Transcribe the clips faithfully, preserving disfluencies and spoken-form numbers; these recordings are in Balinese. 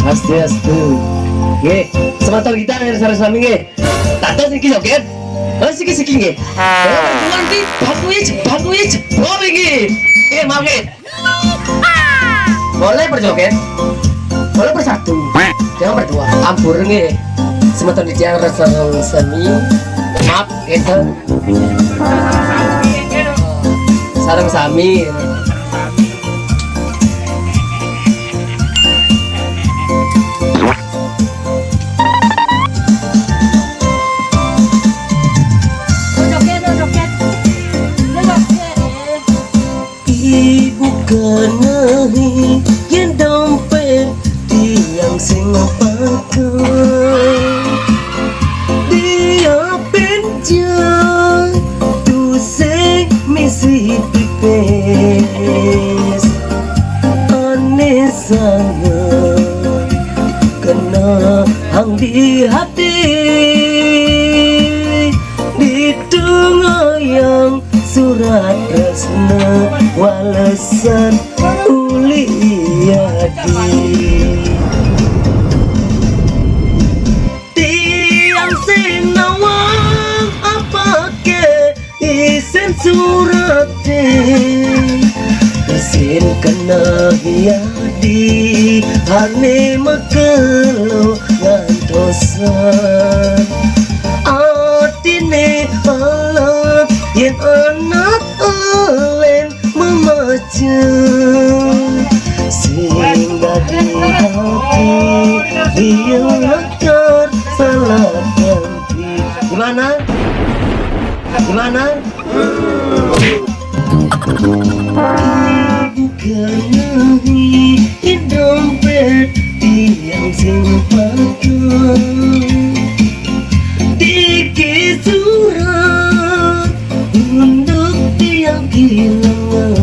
Astu, astu. Nggih, semeton kita yang sareng sami nggih. Dados niki joget. Oh, siki-siki nggih. Kalau berduaan ki bagus, bagus, boleh nggih. Nggih, maaf nggih. Boleh berjoget. Boleh bersatu. Jangan berdua. Ampun nggih. Semeton tiyang sareng sami. Maaf, ngeten. Sareng sami. Ibu kenahi yen dompet tiyang sing pakai. Dia pinjam tu sing misi pipis. Aneh sangat kena hang di hati. Ditungayang surat tresna walesan uli adi. Tiang sinawang apake isin surate. Isin kena hiadi ane makelo ngantosan. Atine alat yen anak alen memaca. Sing dadi hati dia lakar salah ganti. Gimana? Gimana? Ibu kenahi dompet tiang sing pakai. Tiki surat untuk tiang kilangan.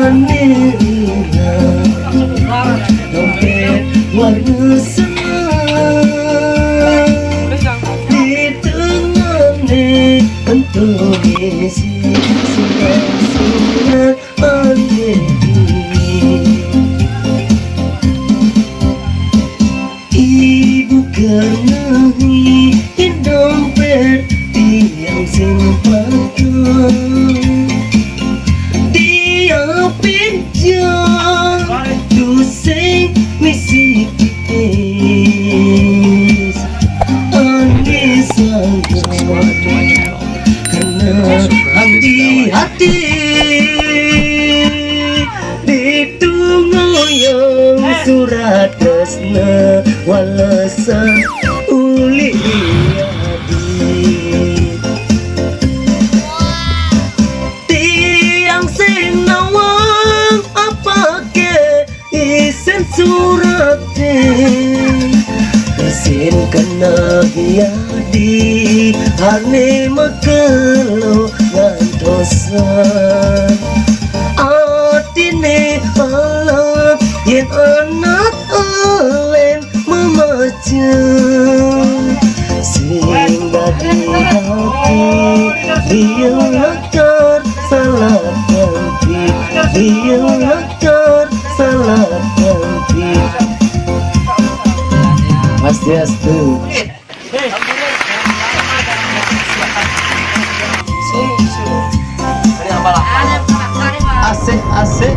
Ane ilang dompet warna sena. Di tengahne entuk isi surat-surat ane. Ibu kenahi dompet tiang sing pakai. Dia pinjam tu sing misi pipis. Ane sangat kena hati-hati. Ditungayang surat tresna walesan uli adi. Tiang sinawang apake isin surate. Isin kena hiadi ane makelo ngantosan. Atine alat yen anak alen memaca. Sing dadi hati dia lakar salah ganti. Dia lakar salah ganti. Astu, astu. Asik, asik.